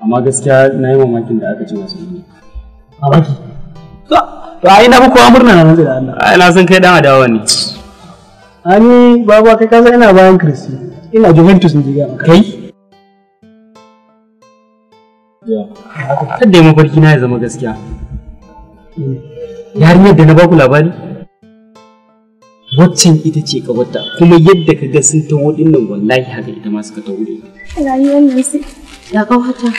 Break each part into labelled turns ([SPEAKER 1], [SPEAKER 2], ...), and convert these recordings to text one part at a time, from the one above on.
[SPEAKER 1] Amma gaskiya na yi mamakin da aka ci wasanni.
[SPEAKER 2] Mamaki. To ai na fi kowa murna na rantsi da Allah.
[SPEAKER 1] Ai na san kai dan adawa ne.
[SPEAKER 2] Ani baba kai ka san ina bayan Cristi. Ina Juventus ne ga maka.
[SPEAKER 1] Kai? Kada yi mafarki na ya zama gaskiya. Yarinyar da na baku labari? Waccan ita ce kawarta kuma yadda ka ga sun taho din nan wallahi haka ita ma suka taho da ita.
[SPEAKER 3] Rayuwar nan sai
[SPEAKER 4] Ya ƙawata,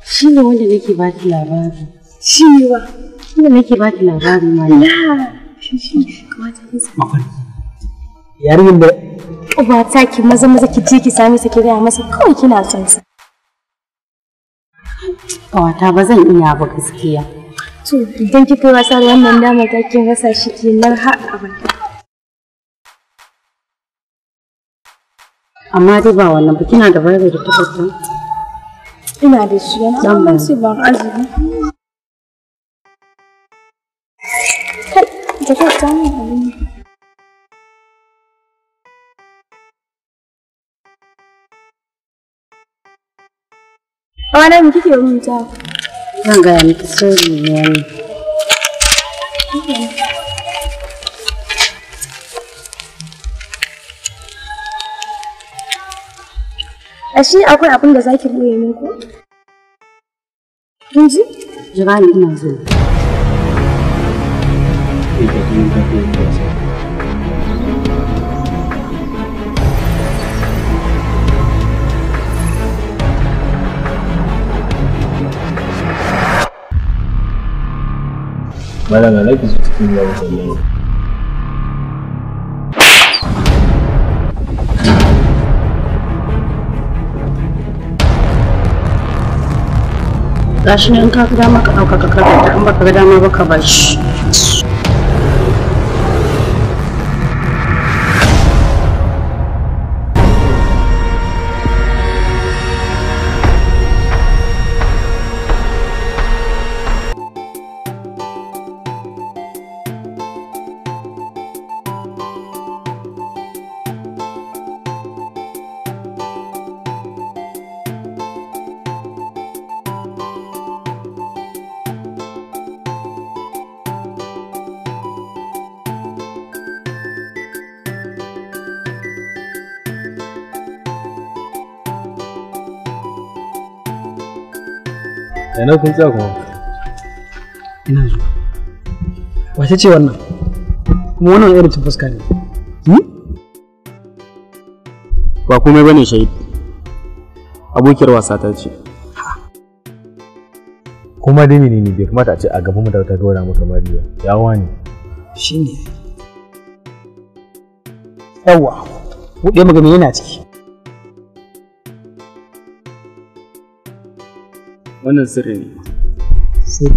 [SPEAKER 4] shi ne wanda nake ba ki labari.
[SPEAKER 3] Shi ne wa?
[SPEAKER 4] Shi ne nake ba ki labari ma.
[SPEAKER 3] Na shi kawata kin sa.
[SPEAKER 2] Mafarki. Yarinyar da
[SPEAKER 3] Uba ki maza maza ki je ki same sa ki gaya masa kawai kina son sa.
[SPEAKER 4] Ƙawata ba zan iya ba gaskiya.
[SPEAKER 3] To idan kika yi wasa da wannan damar ta kin rasa shi kenan har abada.
[SPEAKER 4] Amma dai ba wannan ba kina da bayar da takarda.
[SPEAKER 3] Ina da shi yana
[SPEAKER 4] Dan
[SPEAKER 3] amma sai ban azumi. Kai, jakar ta mun abin. Wana me kike rubuta?
[SPEAKER 4] Zan gaya miki sirri ne wannan.
[SPEAKER 3] Ashe akwai abin da zaki boye min ko? Kin ji?
[SPEAKER 4] Jira ni ina zuwa.
[SPEAKER 1] Kai ka ji ta kai ta wasa.
[SPEAKER 5] Malam na ki cikin yawon wallahi.
[SPEAKER 4] Gashi nan in ka ga dama ka ɗauka ka karanta in baka ga dama ba ka bar shi.
[SPEAKER 5] Ina kun tsaya kuma?
[SPEAKER 2] Ina zuwa. Wace ce wannan? Kuma wannan irin cin fuska ne.
[SPEAKER 1] Ba komai bane shahid. Abokiyar wasa ta ce.
[SPEAKER 5] Kuma dai menene bai kamata a ce a gaban mu da wata gaura maka mari ba. Ya wani.
[SPEAKER 2] Shi ne. Yawwa, buɗe mu ga me yana ciki.
[SPEAKER 1] Wannan sirri ne.
[SPEAKER 2] Sai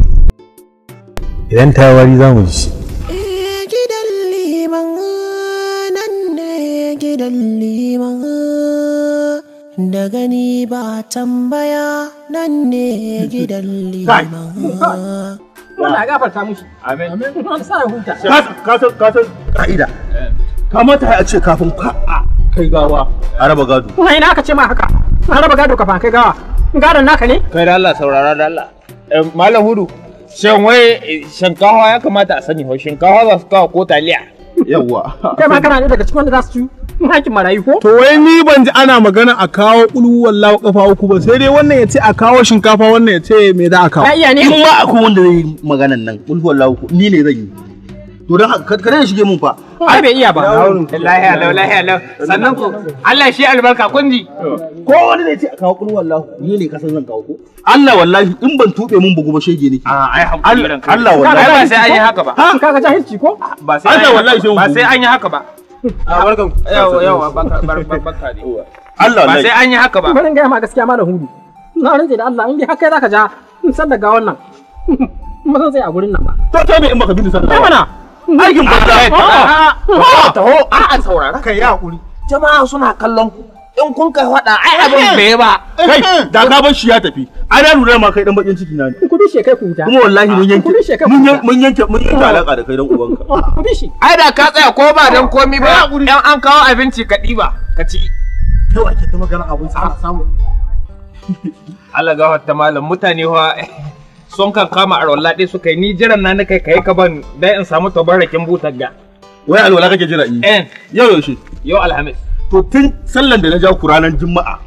[SPEAKER 5] Idan ta wari za mu ji.
[SPEAKER 6] Gidan liman nan ne gidan liman da gani ba tambaya nan ne gidan liman.
[SPEAKER 2] Allah ya gafarta mushi. Amin. Amin. Sa ya huta.
[SPEAKER 7] Ka san ka'ida. Kamata a ce kafin ka kai gawa a raba gado.
[SPEAKER 2] Kuma ina aka ce ma haka? An raba gado kafin kai gawa. Gadon naka ne?
[SPEAKER 8] Kai da Allah saurara da Allah. Malam Hudu, shin wai shinkafa ya kamata a sani ho shinkafa za su kawo ko taliya.
[SPEAKER 7] Yawwa.
[SPEAKER 2] Kai ma kana ne daga cikin wanda za su ci hakkin marayu ko?
[SPEAKER 7] To wai ni ban ji ana magana a kawo ƙulu wallahu kafa uku ba sai dai wannan ya ce a kawo shinkafa wannan ya ce me za a kawo.
[SPEAKER 2] Ka iya ne?
[SPEAKER 7] In ma akwai wanda zai yi maganan nan ƙulu wallahu ni ne zan yi. To don haka kada ya shige mun fa.
[SPEAKER 2] Ai bai iya ba.
[SPEAKER 8] Lahiya lau lahiya lau. Sannan ku Allah shi albarka kun ji.
[SPEAKER 7] Ko wani zai ce a kawo ƙulu wallahu ni ne kasan zan kawo ko. Allah wallahi in ban tuɓe mun bugu ba shege nake.
[SPEAKER 8] A ai hakuri ranka.
[SPEAKER 7] Allah wallahi.
[SPEAKER 8] Ai ba sai an yi haka ba.
[SPEAKER 2] Kaga jahilci ko?
[SPEAKER 8] Ba sai
[SPEAKER 7] Allah wallahi sai mun
[SPEAKER 8] ba
[SPEAKER 7] bugu.
[SPEAKER 8] sai an yi haka ba.
[SPEAKER 7] Barkan.
[SPEAKER 8] Yawa yawa barka barka ne.
[SPEAKER 7] Allah
[SPEAKER 8] Ba
[SPEAKER 7] wallahi.
[SPEAKER 8] sai an yi haka ba.
[SPEAKER 2] Bari in gaya ma gaskiya malam Hudu. Na rantse da Allah in dai haka zaka ja in san daga wannan. Ba zan tsaya a gurin nan ba.
[SPEAKER 7] To to me in baka bi ni sallah
[SPEAKER 2] Kai
[SPEAKER 7] ba.
[SPEAKER 2] mana.
[SPEAKER 7] Aikin banza.
[SPEAKER 8] Taho a'a saurara.
[SPEAKER 7] Kai ya hakuri.
[SPEAKER 8] Jama'a suna kallon ku. In kun kai faɗa ai abin bai ba.
[SPEAKER 7] Kai da ka bar shi ya tafi. Ai na lura ma kai dan bakin ciki na ne.
[SPEAKER 2] Ku bi shi kai ku huta.
[SPEAKER 7] Kuma wallahi mun yanke
[SPEAKER 2] Ku bi shi kai ku
[SPEAKER 7] mun
[SPEAKER 2] huta.
[SPEAKER 7] yanke mun yanke alaka da kai dan ubanka.
[SPEAKER 2] Ku bi shi.
[SPEAKER 8] Ai da ka tsaya ko ba dan komi ba. In an kawo abinci ka ɗiba ka ci.
[SPEAKER 9] Yau ake ta magana abinci ana samu.
[SPEAKER 8] Allah gafarta malam, mutane fa sun kan kama arwalla ɗaya suka yi, ni jiran na na kai kai ka ban dan in samu tabarakin butar ga.
[SPEAKER 7] Wai alwala kake jira in?
[SPEAKER 8] Eh.
[SPEAKER 7] Yau yaushe?
[SPEAKER 8] Yau Alhamis.
[SPEAKER 7] To tun sallan da na ja ku ranar Juma'a.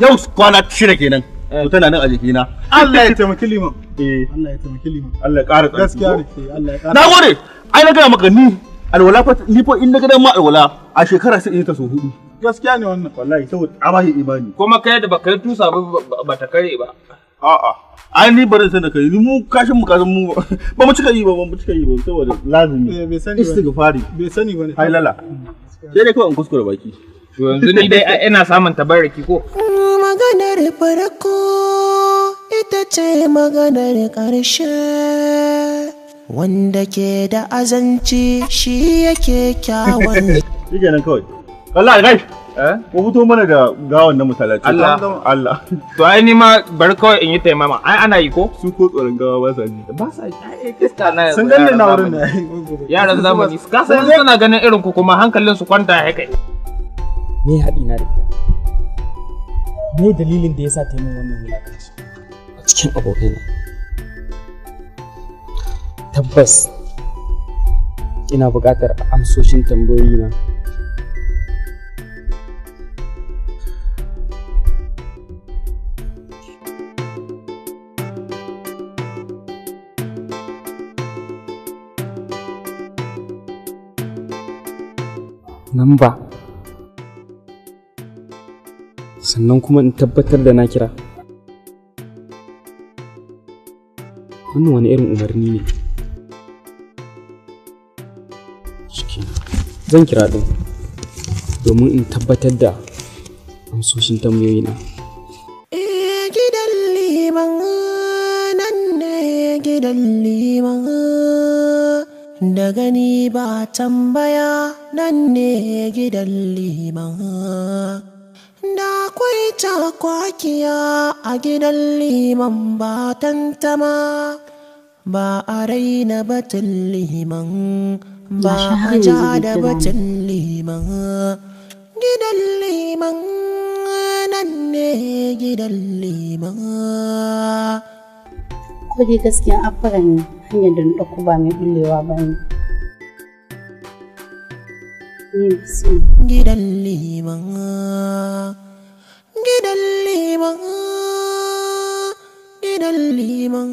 [SPEAKER 7] Yau kwana 6 kenan. To tana nan a jikina.
[SPEAKER 9] Allah ya taimaki liman.
[SPEAKER 7] Eh.
[SPEAKER 9] Allah ya taimaki liman.
[SPEAKER 7] Allah ya ƙara tsarki.
[SPEAKER 9] Gaskiya ne. Allah ya ƙara.
[SPEAKER 7] Na gode. Ai na gaya maka ni alwala fa ni fa in na ga ma alwala a shekara sai in yi ta so 4.
[SPEAKER 9] Gaskiya ne wannan.
[SPEAKER 7] Wallahi saboda amahi imani.
[SPEAKER 8] Kuma kai da baka yi tusa ba ba ta kare ba.
[SPEAKER 7] A'a. Ai ni barin san da kai ni mu kashin mu kasan mu ba mu cika yi ba, ba mu cika yi ba saboda lazimi.
[SPEAKER 9] Eh, bai sani ba.
[SPEAKER 7] Istighfari.
[SPEAKER 9] Bai sani ba ne.
[SPEAKER 7] Ai lala. Sai dai kawai in kuskure baki.
[SPEAKER 8] To yanzu ni dai ina samun tabarraki ko?
[SPEAKER 6] Maganar farko ita ce maganar ƙarshe, wanda ke da azanci shi yake kyawun.
[SPEAKER 7] Shi kenan kawai. Wallahi kai.
[SPEAKER 8] Eh?
[SPEAKER 7] Ko fito mana da gawan na musalaci.
[SPEAKER 8] Allah.
[SPEAKER 7] Allah.
[SPEAKER 8] To ai ni ma bari kawai in yi taimama. Ai ana yi ko?
[SPEAKER 7] Su ko tsoron gawa ba sa ji.
[SPEAKER 8] Ba sa ai iska na
[SPEAKER 9] Sun ganni na wurin ne.
[SPEAKER 8] Yaran zamani. Ka san suna ganin irin ku kuma hankalin su kwanta ya kai.
[SPEAKER 1] Me haɗi na da ita? Me dalilin da yasa ta yi min wannan wulakanci a cikin abokaina? Tabbas ina buƙatar amsoshin tambayoyina. Namba. Sannan kuma in tabbatar da na kira. Wannan wani irin umarni ne? Shikenan. Zan kira ɗin domin in tabbatar da amsoshin tambayoyina.
[SPEAKER 6] Eh, gidan liman nan ne gidan liman, da gani ba tambaya nan ne gidan liman. Da akwai cakwakiya a gidan liman ba tantama, ba a raina batun liman, ba a ja da batun liman. Gidan liman nan ne gidan liman.
[SPEAKER 4] Ko dai gaskiya afara ne hanyar da na ɗauko ba mai bullewa ba ne.
[SPEAKER 6] Gidan liman, gidan liman, gidan liman.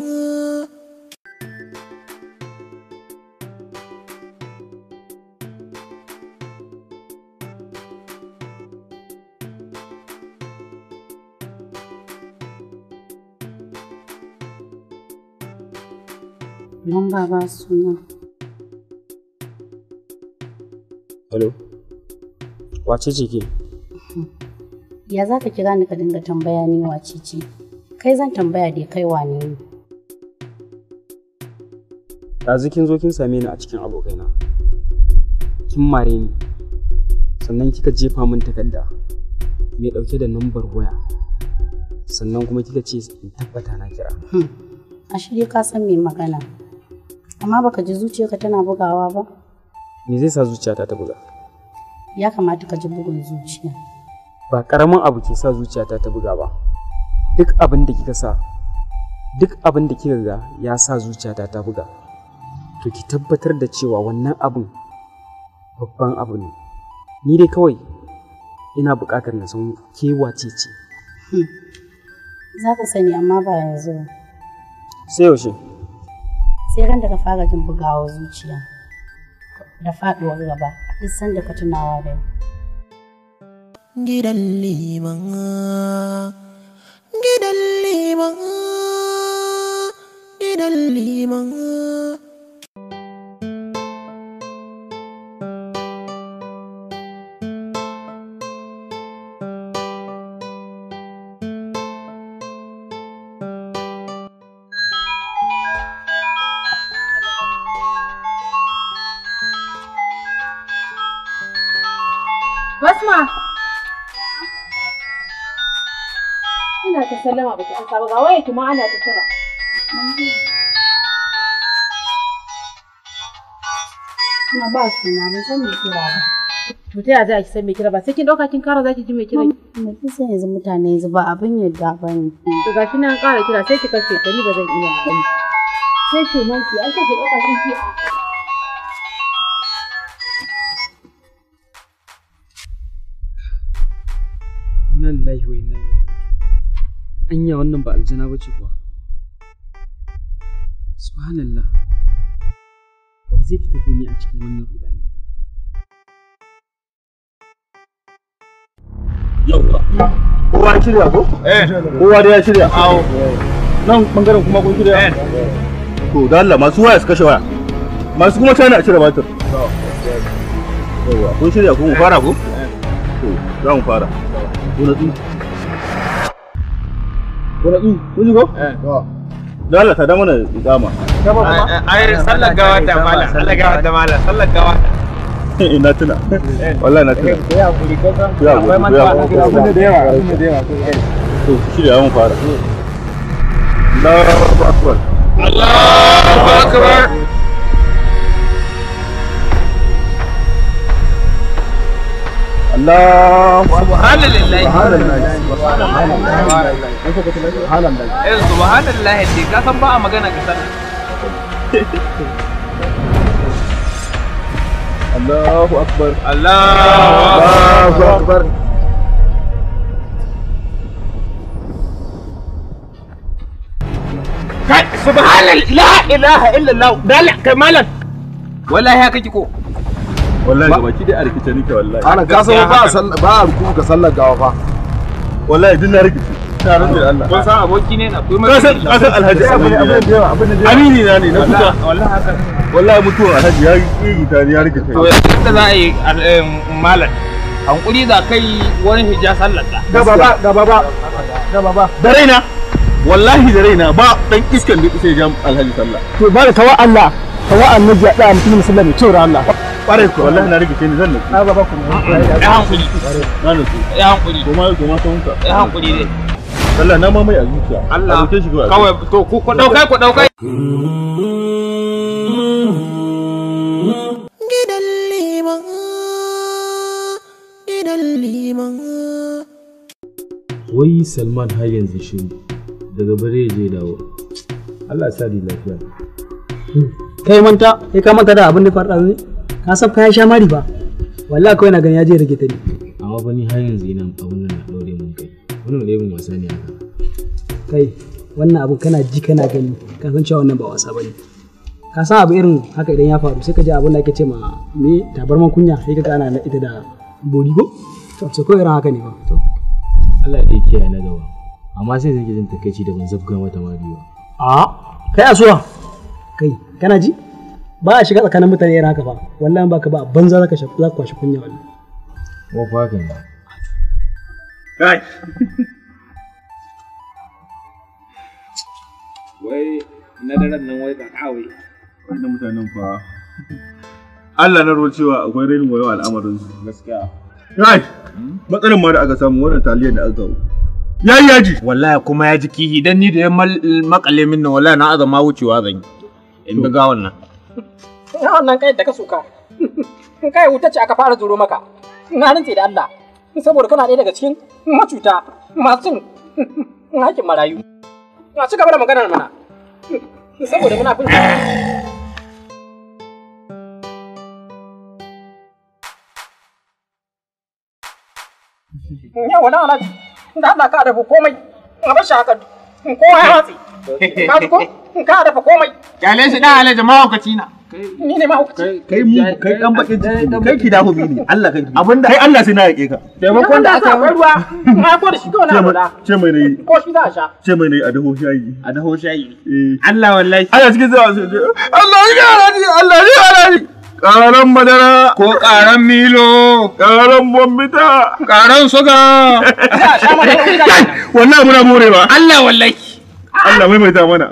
[SPEAKER 4] Lamba ba suna.
[SPEAKER 1] Hello. Wace ce ke?
[SPEAKER 4] Ya za ka kira ni ka dinga tambaya ni wace ce? Kai zan tambaya dai kai wane ne?
[SPEAKER 1] Ɗazu kin zo kin same ni a cikin abokaina. Kin mare ni. Sannan kika jefa min takarda mai ɗauke da lambar waya. Sannan kuma kika ce in tabbata na kira.
[SPEAKER 4] Ashe dai ka san mai magana. Amma baka ji zuciyarka tana bugawa ba?
[SPEAKER 1] Me zai sa zuciyata ta buga?
[SPEAKER 4] Ya kamata ka ji bugun zuciya.
[SPEAKER 1] Ba ƙaramin abu ke sa zuciyata ta buga ba. Duk abin da kika sa, duk abin da kika ga ya sa zuciyata ta buga. To ki tabbatar da cewa wannan abin babban abu ne. Ni dai kawai ina buƙatar na san ke wace ce.
[SPEAKER 4] Za ka sani amma ba yanzu ba.
[SPEAKER 1] Sai yaushe?
[SPEAKER 4] Sai ran da ka fara jin bugawar zuciya da faɗuwar gaba duk sanda ka tunawa da ni.
[SPEAKER 6] Gidan liman, gidan liman, gidan liman.
[SPEAKER 10] Basma! Ina ta sallama baki an saba ga wayarki ma ana ta kira.
[SPEAKER 4] Ina ba suna ban san me kira ba.
[SPEAKER 10] To ta yaya za ki san mai kira ba sai kin dauka kin kara za ki ji mai kira.
[SPEAKER 4] Kin san yanzu mutane yanzu ba abin yadda ba ne.
[SPEAKER 10] To gashi nan an kara kira sai ki kashe ta, ni ba zan iya ba. Sai ki manki an ce ki dauka kin ki.
[SPEAKER 1] Inna lillahi wa inna ilaihi raji'un. Anya wannan ba aljana bace kuwa. Subhanallah. Wa zai fitar da ni a cikin wannan rudani?
[SPEAKER 7] Yawwa. Kowa ya shirya ko?
[SPEAKER 8] Eh.
[SPEAKER 7] Kowa da ya shirya.
[SPEAKER 8] Awo.
[SPEAKER 7] Nan bangaren kuma kun shirya? To da Allah masu waya su kashe waya. Masu kuma tana a cire batir. Yawwa, kun shirya ko mu fara ko? To, za mu fara. Ku natsu. Ku natsu, kun ji ko? Da Allah ta da mana iqama.
[SPEAKER 8] Ai sallar gawa ta malam, sallar gawa ta malam, sallar gawa.
[SPEAKER 7] Ina tuna. Wallahi na tuna.
[SPEAKER 8] Ya hakuri ka san.
[SPEAKER 7] Ya hakuri, ya hakuri.
[SPEAKER 9] Abin da yawa, abin da yawa.
[SPEAKER 7] To, shirya mun fara. Allahu akbar.
[SPEAKER 8] Allahu akbar.
[SPEAKER 7] Allahu
[SPEAKER 8] Subhanallah.
[SPEAKER 9] Subhanallah. Subhanallah.
[SPEAKER 8] Eh subhanallah dai ka san ba a magana ka sallah.
[SPEAKER 7] Allahu akbar.
[SPEAKER 8] Allahu
[SPEAKER 7] akbar.
[SPEAKER 8] Kai subhanallah la ilaha illallah dal kai malam. Wallahi haka kiko.
[SPEAKER 7] Wallahi gaba ki dai a rikice nake wallahi.
[SPEAKER 9] Ana ka san ba ba a ruku ga sallar gawa fa.
[SPEAKER 7] Wallahi duk na rikice. Na rantsa da Allah.
[SPEAKER 8] Kun san aboki ne na kuyi
[SPEAKER 7] Ka san ka san Alhaji Amini na ne na kusa.
[SPEAKER 8] Wallahi haka.
[SPEAKER 7] Wallahi mutuwar Alhaji ya yi ni ya rikice.
[SPEAKER 8] To yadda za a yi malam. Hankuri za kai wani hija sallar da.
[SPEAKER 9] Ga baba, ga baba. Ga baba.
[SPEAKER 7] Da raina. Wallahi da raina ba dan iskan da sai jam Alhaji sallah.
[SPEAKER 9] To ba da tawa Allah, tawa annabi ya da mutum musulmi to ra Allah.
[SPEAKER 7] Ƙwarai ko wallahi na rikice ni zan nutsu.
[SPEAKER 9] Na baba ku.
[SPEAKER 8] Ya hankuri.
[SPEAKER 7] Na nutsu.
[SPEAKER 8] Ya hankuri.
[SPEAKER 7] Goma goma ta hunka.
[SPEAKER 8] Ya hankuri dai.
[SPEAKER 7] Allah na mamaye a zuciya.
[SPEAKER 8] Allah.
[SPEAKER 7] A zuciya shi kawai.
[SPEAKER 8] Kawai to ku ku daukai ku daukai.
[SPEAKER 6] Gidan liman, gidan liman.
[SPEAKER 5] Wai Salman har yanzu shiru daga bare je dawo. Allah ya sa di lafiya.
[SPEAKER 2] Kai manta, kai ka manta da abin da faru ne? Ka san fa ya sha mari ba. Wallahi kawai na gani ya je rage ta ne.
[SPEAKER 5] Amma fa ni har yanzu ina abun nan na daure mun kai. Wannan wani irin wasa ne haka.
[SPEAKER 2] Kai, wannan abu kana ji kana gani, ka san cewa wannan ba wasa bane. Ka san abu irin haka idan ya faru sai ka ji abin da ake ce ma me tabarman kunya sai ka ga ana ita da bori ko? To sai ko irin haka ne ba. To
[SPEAKER 5] Allah ya kiyaye na gaba. Amma sai zan jin takeici da ban zabga mata mari ba.
[SPEAKER 2] A kai asuwa. Kai kana ji? Ba a shiga tsakanin mutane irin haka ba. Wallahi baka ba banza zaka shafi zaka kwashi kunya wallahi.
[SPEAKER 5] Ko fa haka ne.
[SPEAKER 7] Kai.
[SPEAKER 8] Wai na daren nan wai ba kawai.
[SPEAKER 7] Wannan mutanen fa. Allah na ruwa cewa akwai rainin wayo al'amarin su.
[SPEAKER 8] Gaskiya.
[SPEAKER 7] Kai. Matsalar ma da aka samu wannan taliyar da aka kawo. Yayi yaji.
[SPEAKER 8] Wallahi kuma ya ji kihi dan ni da ya makale min nan wallahi na azama wucewa zan yi. In bi gawan nan.
[SPEAKER 2] Ya wannan kai da ka suka. In kai wuta ce aka fara zuro maka. Na rantse da Allah. Saboda kana ɗaya daga cikin macuta masu cin hakkin marayu. Na ci gaba da maganar mana. Saboda muna fin. Yawa na alhaji. Da Allah ka dafa komai. A bar shi haka. Kowa ya watsi. Ka ji ko? Ka dafa komai.
[SPEAKER 8] Kyale shi dan alhaji mahaukaci na.
[SPEAKER 2] Ni ne mahaukaci.
[SPEAKER 7] Kai mu kai dan bakin ciki ne. Kai ki dawo ne. Allah kai.
[SPEAKER 8] Abinda
[SPEAKER 7] kai Allah sai na yake ka.
[SPEAKER 8] Taimakon da aka
[SPEAKER 2] yi ruwa. Na ko da shi kawai na alwala.
[SPEAKER 7] Ce mai nayi.
[SPEAKER 2] Ko shi za a sha.
[SPEAKER 7] Ce mai nayi a daho shayi.
[SPEAKER 8] A daho shayi.
[SPEAKER 7] Eh.
[SPEAKER 8] Allah wallahi.
[SPEAKER 7] Ana cikin zuwa sai ce Allah ya alhaji Allah ya alhaji. Ƙaran madara
[SPEAKER 8] Ko ƙaran milo,
[SPEAKER 7] ƙaran bombita.
[SPEAKER 8] ƙaran suga.
[SPEAKER 2] Za a sha mana kuɗi da
[SPEAKER 7] Kai wallahi muna morewa.
[SPEAKER 8] Allah wallahi.
[SPEAKER 7] Allah maimaita mana.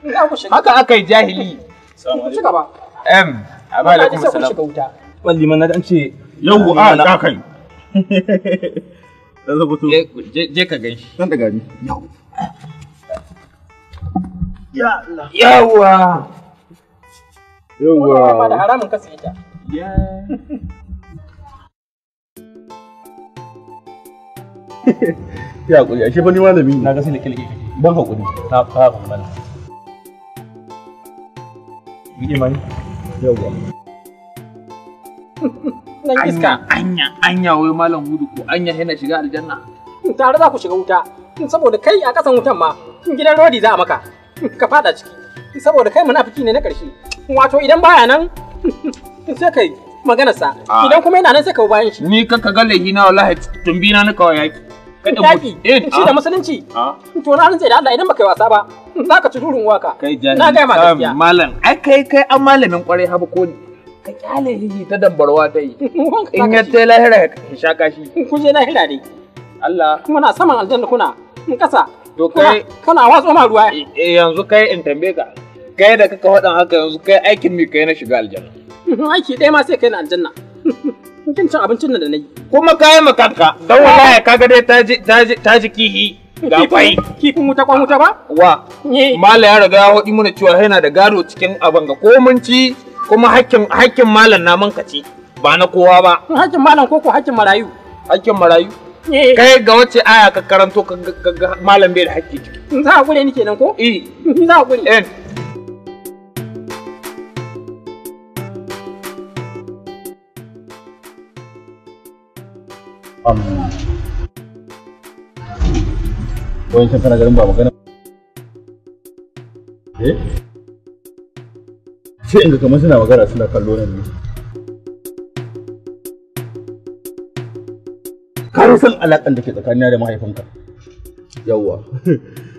[SPEAKER 2] Za ku shiga.
[SPEAKER 8] Haka aka yi jahili.
[SPEAKER 2] Ku ci gaba.
[SPEAKER 8] Em,
[SPEAKER 2] Alhaji
[SPEAKER 8] alaikum
[SPEAKER 2] sai kun
[SPEAKER 8] salam.
[SPEAKER 2] shiga wuta.
[SPEAKER 5] Walli man na an ce
[SPEAKER 7] Yau a da kai. Dan zabuto.
[SPEAKER 8] Je ka ganshi.
[SPEAKER 7] Dan daga ni.
[SPEAKER 8] Yawwa.
[SPEAKER 7] Yauwa.
[SPEAKER 2] Ma da haramun ka siye ta.
[SPEAKER 8] Ya.
[SPEAKER 7] Ya hakuri, ashe fa ni malami ne.
[SPEAKER 5] Na ga sai leke.
[SPEAKER 7] Ban hakuri.
[SPEAKER 5] Ta fa malam. Ni mani.
[SPEAKER 7] Yawwa.
[SPEAKER 2] Nan iska.
[SPEAKER 8] Anya anya wai malam Hudu ko anya yana shiga aljanna.
[SPEAKER 2] Tare za ku shiga wuta. Saboda kai a kasan wutan ma gidan rodi za a maka. Ka fada ciki. Saboda kai munafiki ne na karshe. Wato idan baya nan sai kai maganarsa. Idan kuma yana nan sai ka bayan shi.
[SPEAKER 8] Ni ka ga laifi na wallahi tumbi na kawai yaki.
[SPEAKER 2] Yaki shi da musulunci. To na rantse da Allah idan baka yi wasa ba za ka ci durin waka.
[SPEAKER 8] Kai jahili.
[SPEAKER 2] Na gaya ma gaskiya.
[SPEAKER 8] Malam ai kai an malamin kwarai haba ko ne. Ka kyale hihi ta dambarwa ta yi. In ya ta lahira ya sha kashi.
[SPEAKER 2] Kun je lahira ne.
[SPEAKER 8] Allah.
[SPEAKER 2] Kuma na saman aljanna kuna in kasa.
[SPEAKER 8] To kai
[SPEAKER 2] kana watso ma ruwa.
[SPEAKER 8] Yanzu kai in tambaye ka. Kai da kaka faɗin haka yanzu kai aikin mi kai na shiga aljanna.
[SPEAKER 2] Aiki ɗaya ma sai kai na aljanna. Kin cin abincin nan da nayi.
[SPEAKER 8] Kuma kayi makanka don wallahi kaga dai ta ji kihi ga kwai.
[SPEAKER 2] Kifin wuta kwan wuta ba?
[SPEAKER 8] Wa. Malam ya riga ya hodi mana cewa yana da gado cikin abin ga ko mun ci kuma hakkin malam na mun ci ba na kowa ba.
[SPEAKER 2] Hakkin malam ko ko hakkin marayu?
[SPEAKER 8] Hakkin marayu. Kai ga wace aya ka karanto ka ga malam bai da hakki ciki.
[SPEAKER 2] Za a gure ni kenan ko?
[SPEAKER 8] Eh.
[SPEAKER 2] Za a gure.
[SPEAKER 8] Eh.
[SPEAKER 7] Wancan kana ganin ba magana eh sai in ga kamar suna magana suna kallo nan ne. Ka san alakan da ke tsakanina da mahaifinka. Yawwa.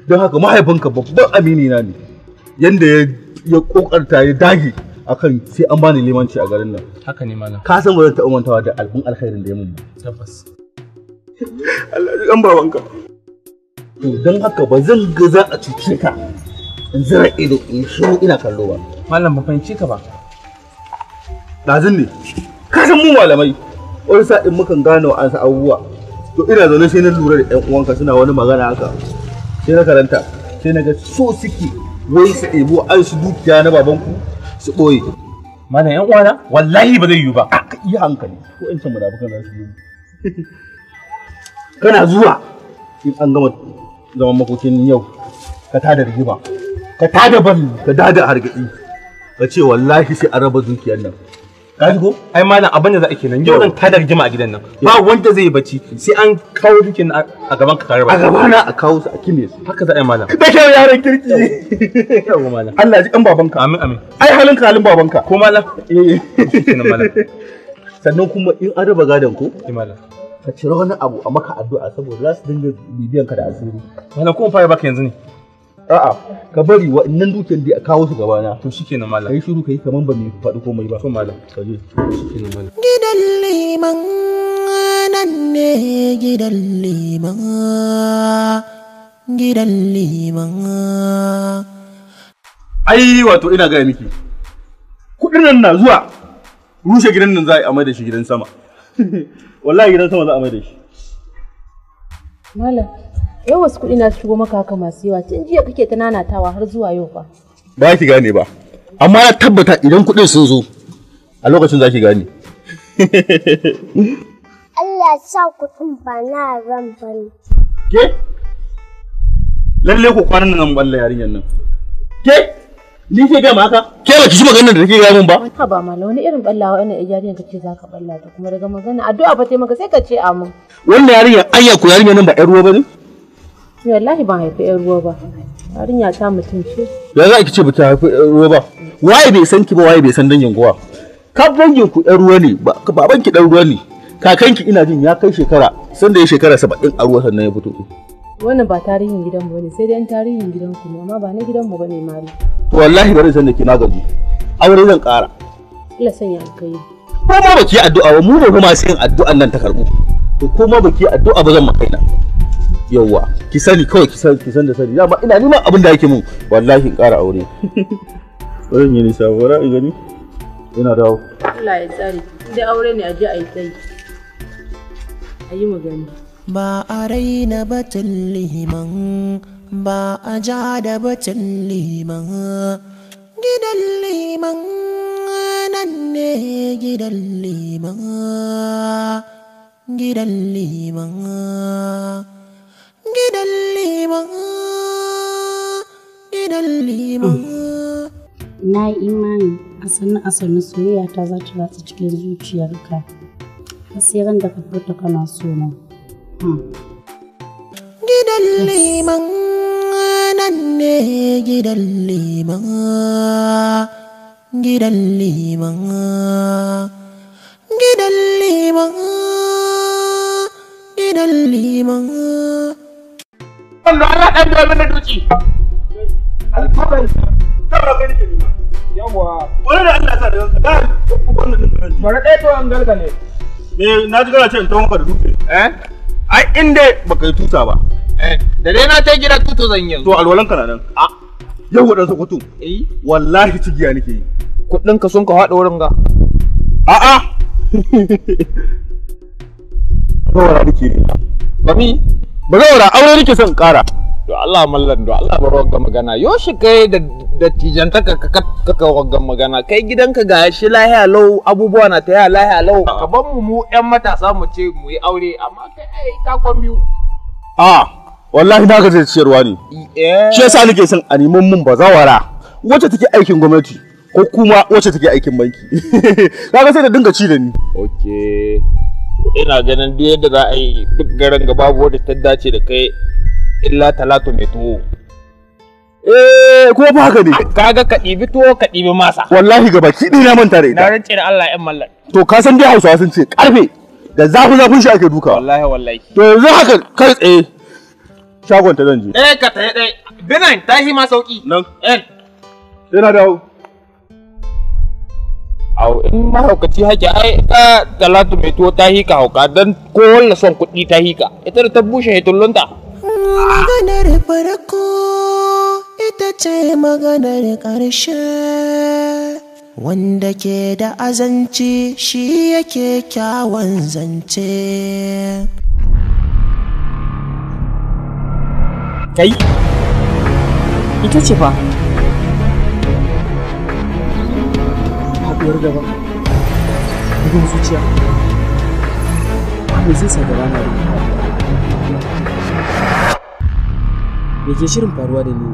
[SPEAKER 7] Don haka mahaifinka babban amini na ne. Yanda ya kokarta ya dage akan sai an bani limanci a garin nan.
[SPEAKER 5] Haka ne malam.
[SPEAKER 7] Ka san ba zan taɓa mantawa da albun alkhairin da ya mun ba.
[SPEAKER 5] Tabbas.
[SPEAKER 7] Allah ya kan babanka. To don haka ba zan ga za a cuce ka in zira ido in shiru ina kallo ba.
[SPEAKER 5] Malam ban fahimci ka ba.
[SPEAKER 7] Ɗazun ne. Ka san mu malamai. Wani sa'in mukan gane wa an sa abubuwa. To ina zaune sai na lura da ƴan uwanka suna wani magana haka. Sai na karanta sai na ga so suke wai su ɗebo an su dukiya na babanku su ɓoye.
[SPEAKER 5] Malam ƴan uwana wallahi ba zai yiwu ba.
[SPEAKER 7] A ka iya hankali ko ƴan can munafukan za su yi. Kana zuwa in an gama zaman makokin yau ka tada rigima ka tada bal ka tada hargitsi ka ce wallahi sai an raba dukiyar nan. Ka ji ko?
[SPEAKER 5] Ai malam abin da za a kenan yau zan tada rigima a gidan nan. Ba wanda zai yi bacci sai an kawo dukiyar nan a gaban ka raba.
[SPEAKER 7] A gabana a kawo su a kime su.
[SPEAKER 5] Haka za a yi malam.
[SPEAKER 7] Da kyau yaron kirki.
[SPEAKER 5] Yawwa malam.
[SPEAKER 7] Allah ji kan babanka.
[SPEAKER 5] Amin amin.
[SPEAKER 7] Ai halin ka halin babanka.
[SPEAKER 5] Ko malam?
[SPEAKER 7] Eh.
[SPEAKER 5] Shikenan malam.
[SPEAKER 7] Sannan kuma in an raba gadon ko?
[SPEAKER 5] Eh malam.
[SPEAKER 7] Ka cire wani abu a maka addu'a saboda za su dinga bibiyan ka da asiri.
[SPEAKER 5] Malam ko in fara baka yanzu ne?
[SPEAKER 7] A'a, ka bari wa'annan dukiyar da a kawo su gabana.
[SPEAKER 5] To shikenan malam.
[SPEAKER 7] Kai shiru kai kaman ba mu faɗi komai ba.
[SPEAKER 5] To malam.
[SPEAKER 7] Ka je.
[SPEAKER 5] Shikenan malam.
[SPEAKER 6] Gidan liman nan ne gidan liman gidan liman.
[SPEAKER 7] Ai wato ina gaya miki. Kuɗin nan na zuwa rushe gidan nan za a yi amai da shi gidan sama. Wallahi gidan sama za a mai da shi.
[SPEAKER 10] Malam, yau wasu kuɗi na shigo maka haka masu yawa tun jiya kake ta nanatawa har zuwa yau fa.
[SPEAKER 7] Ba ki gane ba. Amma na tabbata idan kuɗin sun zo a lokacin za ki gane.
[SPEAKER 11] Allah sa kuɗin ba na ran ba ne.
[SPEAKER 7] Ke? Lalle ku kwanan nan balla yarinyar nan. Ke? Ni ke gama haka? Ke ba ki ji maganar da take gaya min ba?
[SPEAKER 10] Ha ba malam wani irin ballawa wannan yarinyar kace za ka balla ta kuma daga magana addu'a fa taimaka sai ka ce amin.
[SPEAKER 7] Wannan yarinyar anya ko yarinyar nan ba ƴar ruwa bane?
[SPEAKER 10] Ni wallahi ban haifi ƴar ruwa ba. Yarinya ta mutum ce.
[SPEAKER 7] Ya za ki ce ba ta haifi ƴar ruwa ba? Waye bai san ki ba waye bai san dangin kowa? Ka dangin ku ƴar ruwa ne, baban ki ɗan ruwa ne. Kakanki ina jin ya kai shekara, sanda ya shekara 70 a ruwa sannan ya fito.
[SPEAKER 10] Wannan ba tarihin gidanmu bane sai dai tarihin gidanku ne amma ba na gidanmu bane malam.
[SPEAKER 7] To wallahi bari san da ke na gaji. Aure zan ƙara.
[SPEAKER 10] Allah sanya alkhairi.
[SPEAKER 7] Ko ma baki addu'a ba mu ne kuma masu yin addu'an nan ta karbu. To ko ma baki addu'a ba zan makaina. Yawwa, ki sani kawai ki san da sani. Dama ina neman abin da yake mun wallahi in ƙara aure. Bari in yi nisa, bari in gani. Ina dawo.
[SPEAKER 10] Allah ya tsare. Idan aure ne a je a yi tsayi. A yi magana.
[SPEAKER 6] Ba a raina batun liman, ba a ja da batun liman. Gidan liman nan ne gidan liman, Gidan liman, gidan liman, gidan liman.
[SPEAKER 4] Na yi imani a sannu a sannu soyayya ta za ta ratsa cikin zuciyarka har sai ran da ka furta kana so na.
[SPEAKER 6] Gidan liman nan ne gidan liman, gidan liman, gidan liman, gidan liman.
[SPEAKER 8] Wanda Allah ɗan biya mana duki.
[SPEAKER 1] Yawwa.
[SPEAKER 7] Wani da Allah sa da yanka da wannan din.
[SPEAKER 8] Bari ɗaya to an galgale.
[SPEAKER 7] Me na ji kana ce in tawo maka da dutse.
[SPEAKER 8] Eh?
[SPEAKER 7] Ai in dai baka yi tusa ba.
[SPEAKER 8] Eh, da dai na ta gida tuto zan yanzu.
[SPEAKER 7] To alwalan ka na nan.
[SPEAKER 8] A.
[SPEAKER 7] Yau dan Sokoto.
[SPEAKER 8] Eh.
[SPEAKER 7] Wallahi cigiya nake yi.
[SPEAKER 8] Kuɗin ka sun ka haɗa wurin ga.
[SPEAKER 7] A'a. Bazawara nake yi.
[SPEAKER 8] Bami?
[SPEAKER 7] Bazawara aure nake son ƙara.
[SPEAKER 8] Do Allah mallan, do Allah bar wagga magana. Yoshi kai da dattijantaka ka ka wagga magana. Kai gidanka ga shi lahiya lau, abubuwa na ta lahiya lau. Ka ban mu mu ƴan matasa mu ce mu yi aure, amma kai ai ka kwan biyu.
[SPEAKER 7] A wallahi na gaji da ciyarwa ne. Shi yasa nake son a neman mun bazawara wacce take aikin gwamnati ko kuma wacce take aikin banki. Kaga sai ta dinga ci da ni.
[SPEAKER 8] Okay. Ina ganin duk yadda za a yi duk garin ga babu wadda ta dace da kai illa Talatu mai tuwo.
[SPEAKER 7] Eh, ko fa haka ne.
[SPEAKER 8] Kaga ka ɗibi tuwo ka ɗibi masa.
[SPEAKER 7] Wallahi ga baki ɗaya na manta da ita.
[SPEAKER 8] Na rance da Allah ƴan mallan.
[SPEAKER 7] To ka san dai Hausawa sun ce karfe da zafi zafin shi ake duka.
[SPEAKER 8] Wallahi wallahi.
[SPEAKER 7] To yanzu haka kai tsaye shagon ta zan je.
[SPEAKER 8] Eh ka tayi ɗaya. Binan ta yi ma sauki.
[SPEAKER 7] Nan.
[SPEAKER 8] Eh.
[SPEAKER 7] Sai na dawo.
[SPEAKER 8] Au in mahaukaci hake ai ta Talatu mai tuwo ta hika hauka dan ko walla son kuɗi ta hika. Ita da ta bushe hitullunta.
[SPEAKER 6] Maganar farko ita ce maganar ƙarshe, wanda ke da azanci shi yake kyawun zance.
[SPEAKER 1] Kai, ita ce fa. Haɗuwar gaba, bugun zuciya, me zai sa gaba na rubuta? Me ke shirin faruwa da ni?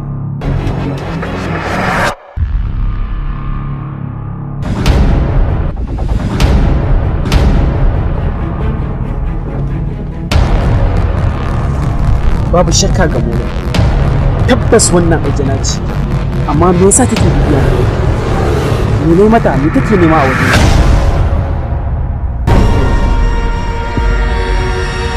[SPEAKER 1] Babu shakka ga mona. Tabbas wannan aljana ce. Amma me yasa take bibiya? Me ne mata? Me take nema a wajen?